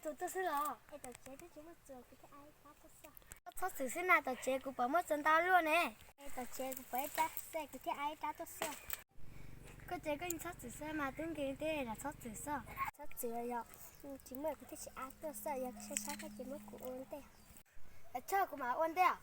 Tus tuaj xwb los? Es tom tsev twb tsis muaj txuas, kuv thiaj a ib rab tuaj xwb. Txhob txwm xwb na, tom tsev kuv pom muaj txawv ntau luaj ne. Es tom tsev kuv pom ib rab xwb, kuv thiaj a ib rab tuaj xwb. Koj ces koj yeej txhob txwm xwb mas, twb nkees tej los txhob txwm xwb. Txhob txwm yog, tsis muaj kuv thiaj tsis a tuaj xwb, yog koj saib saib koj ces muab kuv ua ntej. Txhob, kuv mam ua ntej.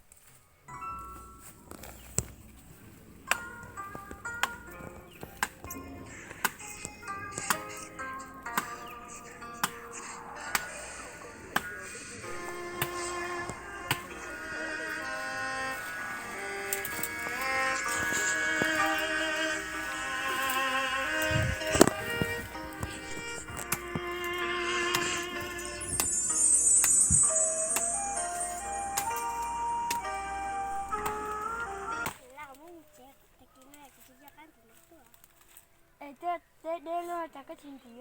Es tej deb deb luaj cas koj tsis ntim?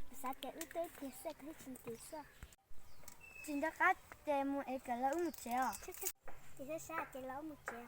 Kuv xav tias wb tuaj ib pliag xwb kuv thiaj tsis ntim xwb. Tsis nco qab ces mus es kom lawv wb mus tsev os. Ces saib saib ces lawv wb mus tsev.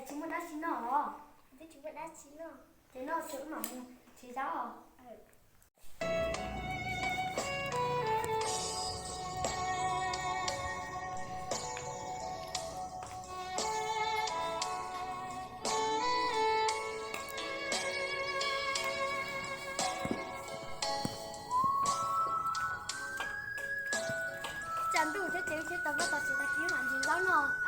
Tsis muaj dab tsi noj os. Ces noj tsuav mam mus tsev zaub os. Tsam ntuj thiab ces wb thiaj tau koj tau tsev tag kis mam ntsis zaub noj.